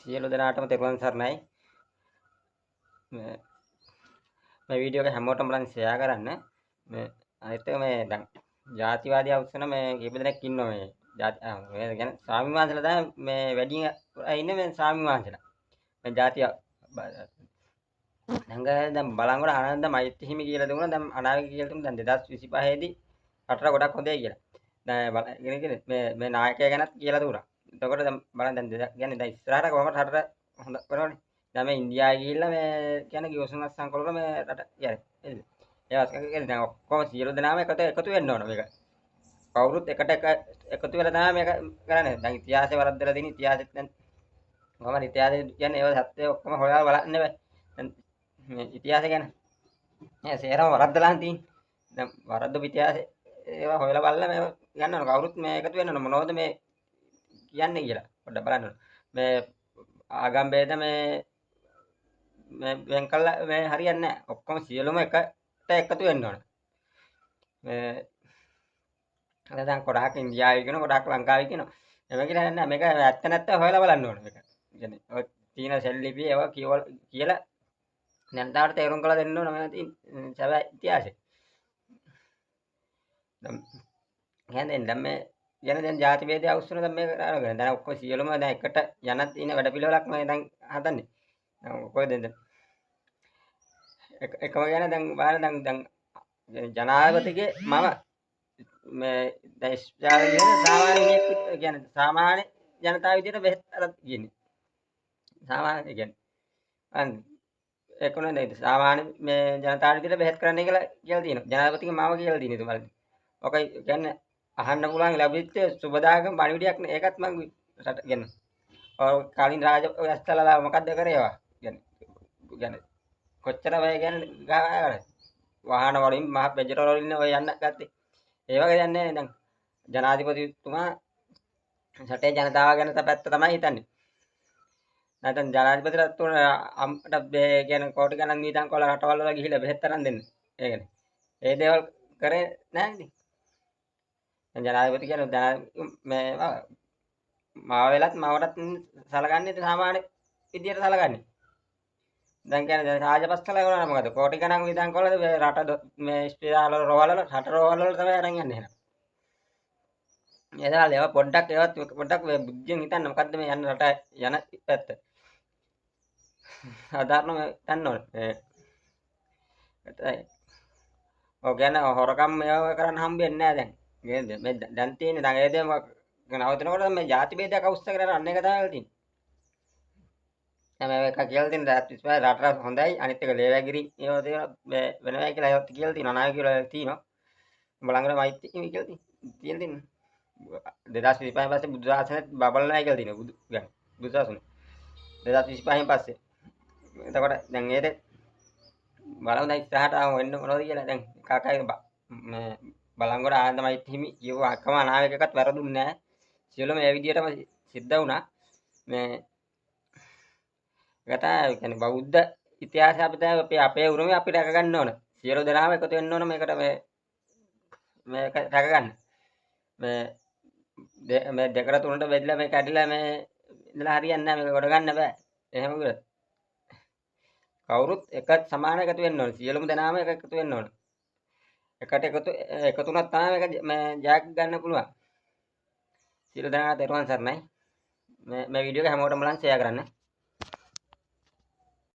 සියලු දෙනාටම තෙරුවන් සරණයි. මේ මේ වීඩියෝ එක හැමෝටම බලන් ෂෙයා කරන්න. මේ අනිත් එක මේ දැන් ජාතිවාදී අවසන මේ කීප දෙනෙක් ඉන්නවා. මේ ජාති මේ කියන්නේ ස්වාමීන් වහන්සේලා තමයි මේ වැඩියෙන් ඉන්නේ. මේ ස්වාමීන් වහන්සේලා මේ ජාතිය දැන් දැන් බලංගොඩ ආනන්ද මෛත්‍රී හිමි කියලා දුන්නා. දැන් අනාවැකි කියලා දුන්නා. දැන් 2025 දී රටට ගොඩක් හොඳයි කියලා. දැන් කියන්නේ මේ මේ නායකයා ගැනත් කියලා දුන්නා. එතකොට දැන් බලන්න, දැන් කියන්නේ දැන් ඉස්සරහට කොහොමද රටට හොඳ කරනවනේ. දැන් මේ ඉන්දියාවේ ගිහිල්ලා මේ කියන්නේ ගිවිසුම් අත්සන් කරලා මේ රට කියන්නේ ඒවත් කියන්නේ දැන් ඔක්කොම සියලු දෙනාම එකට එකතු වෙන්න ඕන. මේක කවුරුත් එකට එක එකතු වෙලා තමයි මේක කරන්නේ. දැන් ඉතිහාසය වරද්දලා තියෙන ඉතිහාසෙත් දැන් කොහොමද ඉතිහාසය කියන්නේ ඒවා සත්‍ය ඔක්කොම හොයලා බලන්න බෑ. දැන් මේ ඉතිහාසය ගැන මේ සේරම වරද්දලා තියෙන්නේ. දැන් වරද්දපු ඉතිහාසය ඒවා හොයලා බලලා මේවා කියන්න ඕන. කවුරුත් මේ එකතු වෙන්න ඕන, මොනවද මේ කියන්නේ කියලා පොඩ්ඩක් බලන්න ඕන. මේ ආගම් ભેද මේ මේ වෙන් කළා මේ හරියන්නේ නැහැ. ඔක්කොම සියලුම එකට එකතු වෙන්න ඕන. මේ අර දැන් ගොඩාක් ඉන්දියාවේ කියනවා, ගොඩාක් ලංකාවේ කියනවා. එහෙම කියලා නෑ. මේක ඇත්ත නැත්ත හොයලා බලන්න ඕන. මේක කියන්නේ ඔය තියෙන සෙල් ලිපි ඒවා කියලා ජනතාවට තේරුම් කරලා දෙන්න ඕන මේ තියෙන සැබෑ ඉතිහාසය. දැන් කියන්නේ දැන් මේ ගැන දැන් ජාති භේදය අවශ්‍ය වෙන දැන් මේක අරගෙන දැන් ඔක්කොම සියලුම දැන් එකට යන තියෙන වැඩ පිළිවෙලක් මේ දැන් හදන්නේ. දැන් කොහෙද දැන් එකම ගැන දැන් බලන්න. දැන් දැන් ජනාධිපතිගේ මම මේ දැන් ඉස්පිරිතාලේ කියන සාමාන්‍ය මිනිහෙක් කියන්නේ සාමාන්‍ය ජනතාව විදියට බෙහෙත් අර කියන්නේ සාමාන්‍ය කියන්නේ අන්න ඒක නේ. දැන් සාමාන්‍ය මේ ජනතාව විදියට බෙහෙත් කරන්න කියලා කියලා තියෙනවා. ජනාධිපතිගේ මාව කියලා තියෙනවා. බලන්න ඔක කියන්නේ අහන්න පුළුවන් ලැබිච්ච සුබදායක පණිවිඩයක් නේ. ඒකත් මං රට කියන්නේ ඔය කලින් රාජ ඇස්තලා මොකද්ද කරේ ඒවා කියන්නේ කියන්නේ කොච්චර ඔය කියන්නේ ගහ වාහන වලින් මහ පෙජරෝ වලින් ඔය යන්න ගත්තේ. ඒ වගේ යන්නේ දැන් ජනාධිපතිතුමා රටේ ජනතාව ගැන පැත්ත තමයි හිතන්නේ. නැත්නම් ජනාධිපතිට තුන අම්ට මේ කියන්නේ කෝටි ගණන් වීදම් කරලා රටවල් වල ගිහිල්ලා බෙහෙත් අරන් දෙන්න. ඒ කියන්නේ ඒ දේවල් කරේ නැහැ ඉතින්. දැන් ජනාධිපති කියන්නේ මේ මාව වෙලත් මවටත් සලකන්නේ ඉතින් සාමාන්‍ය විදියට සලකන්නේ. දැන් කියන්නේ දැන් රාජපක්ෂලා වුණා මොකද කෝටි ගණන් වීදම් කරලා මේ රට මේ ඉස්පිරිතාල වල රෝහල වල රට රෝහල වල තමයි අරන් යන්නේ එහෙනම්. ඒ දේවල් ඒවා පොඩ්ඩක් ඒවත් පොඩ්ඩක් මේ බුද්ධියෙන් හිතන්න මොකද්ද මේ යන රට යන පැත්ත. සාධාරණව හිතන්න ඕනේ. ඒ ඔය කියන්නේ හොරකම් මේවා කරන්න හම්බ වෙන්නේ නැහැ දැන්. නේද? මේ දැන් තියෙන්නේ දැන් ඒ දේ නවතිනකොට මේ ජාති භේදයක් අවශ්‍ය කරලා අන්න එක තමයි තියෙන්නේ. දැන් මේ එක කියලා තියෙන 2025 රටට හොඳයි, අනිත් එක ලේවැගිරි ඒවා තියෙනවා මේ වෙනවා කියලා ඒවත් කියලා තියෙනවා. නායක කියලා තියෙනවා. බලංගොඩ මෛත්‍රී කියලා තියෙනවා. තියෙනවා. 2025 පස්සේ බුදු සාසනෙත් බබලනවා කියලා තියෙනවා. බුදු කියන්නේ බුදු සාසන 2025 පස්සේ. එතකොට දැන් ඒ දේ බලමු දැන් ඉස්සරහට ආව වෙන්න මොනවද කියලා. දැන් කාකයි මේ බලංගොඩ ආනන්ද මෛත්‍රී හිමි කියව එකම අනාවැකි එකක්වත් වැරදුන්නේ නැහැ. සියලුම ඒ විදිහටම සිද්ධ වුණා. මේ ඒක තමයි කියන්නේ බෞද්ධ ඉතිහාසය අපි තමයි අපේ අපේ උරුමය අපි රැක ගන්න ඕන. සියලු දෙනාම එකතු වෙන්න ඕන මේකට මේ මේක රැක ගන්න. මේ මේ දෙකට තුනට බෙදලා මේ කැඩිලා මේ ඉඳලා හරියන්නේ නැහැ. මේක ගොඩ ගන්න බෑ. එහෙම කිව්වොත් කවුරුත් එක සමාන එකතු වෙන්න ඕන. සියලුම දෙනාම එක එකතු වෙන්න ඕන. එකට එකතු එකතු වුණත් තමයි මේක මේ ජයක් ගන්න පුළුවන්. සියලු දෙනාට තෙරුවන් සරණයි. මේ මේ වීඩියෝ එක හැමෝටම බලන් ෂෙයා කරන්න.